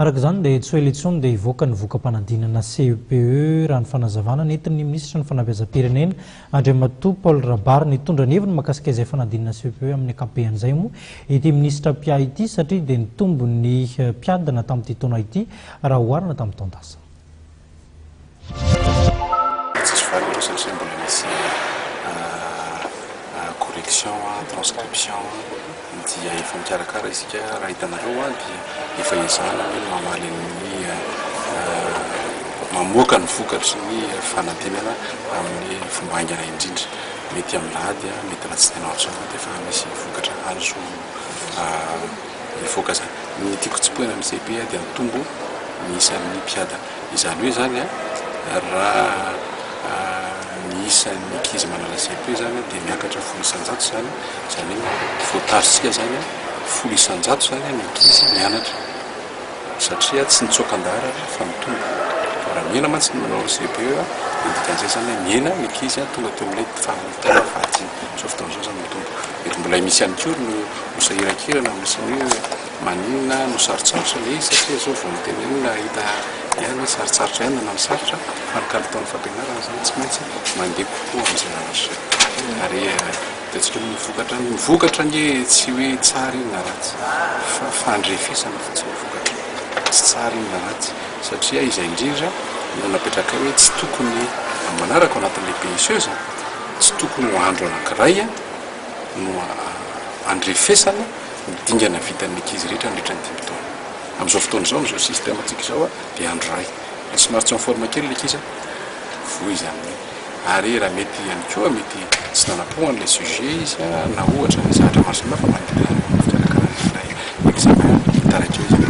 Araka izany dia tsy ho ela intsony dia hivoaka ny voka-panadinana CEPE raha ny fanazavana nentin'ny minisitry ny fanabeazam-pirenena Andriamatoa Paul Rabary nitondra ny heviny mahakasika izay fanadinana CEPE amin'ny ankapobeny izay moa ity minisitra mpiahy ity satria dia nitombo ny mpiadina tamin'ity taona ity raha oharina tamin'ny taon-dasa. Tsisy valiny aloha satria mbola misy correction, transcription dia efa mikarakara isika. Raha hitanareo dia efa ezahana ny mamaly ny mamoaka ny vokatry ny fanadinana amin'ny fomba haingana indrindra. Mety amin'ny alahady, mety alatsinainy ho avy izao dia efa misy vokatra azo mivoaka izany. Ny tiako tsipohina amin'ny CEP dia mitombo ny isan'ny mpiadina. Izany hoe izany raha ny isan'ny ankizy manala CEP izany dia miakatra 10% izany, izany hoe voatazontsika izany 10% izany ny ankizy mianatra satria tsy nitsoaka an-daharana fa mitombo. Fa raha mihena mantsy ny manao CEPE dia ny dikan'izay izany mihena ny ankizy tonga teo amin'ilay taona fahadimy. Amin'izao fotoana izao izany mitombo. Mety mbola misy ihany koa no ho sahirankirana amin'ny ny hoe maninona no sarotsarotra ilay izy satria izao vao notenenina hita ihany hoe sarotsarotra ihany na nanosarotra fa ny kalitaon'ny fampianarana izany tsy maintsy mandeha kokoa amin'izay lalana izay. Ary hitantsika moa ny vokatra, ny vokatra anie tsy hoe tsara iny na ratsy fa fandrefesana fotsiny ny vokatra, tsy tsara iny na ratsy satria izay indrindra no napetrakay hoe tsy tokony amin'ny manaraka ao anatin'ilay PSE izany, tsy tokony ho andro anankiray no andrefesana ny dingana vitan'ny ankizy rehetra nandritra ny dimy taona. Amin'izao fotoana izao, amin'izao système-ntsika izao dia andro iray. Raha somary tsy en forme kely ilay ankizy, voa izy amin'iny. Ary raha mety ihany koa, mety tsy nanam-po an'ilay sujet izy na ohatra ny zavatra maro samihafa manodidina ny fikarakarana ilay examen, taraiky eo izy.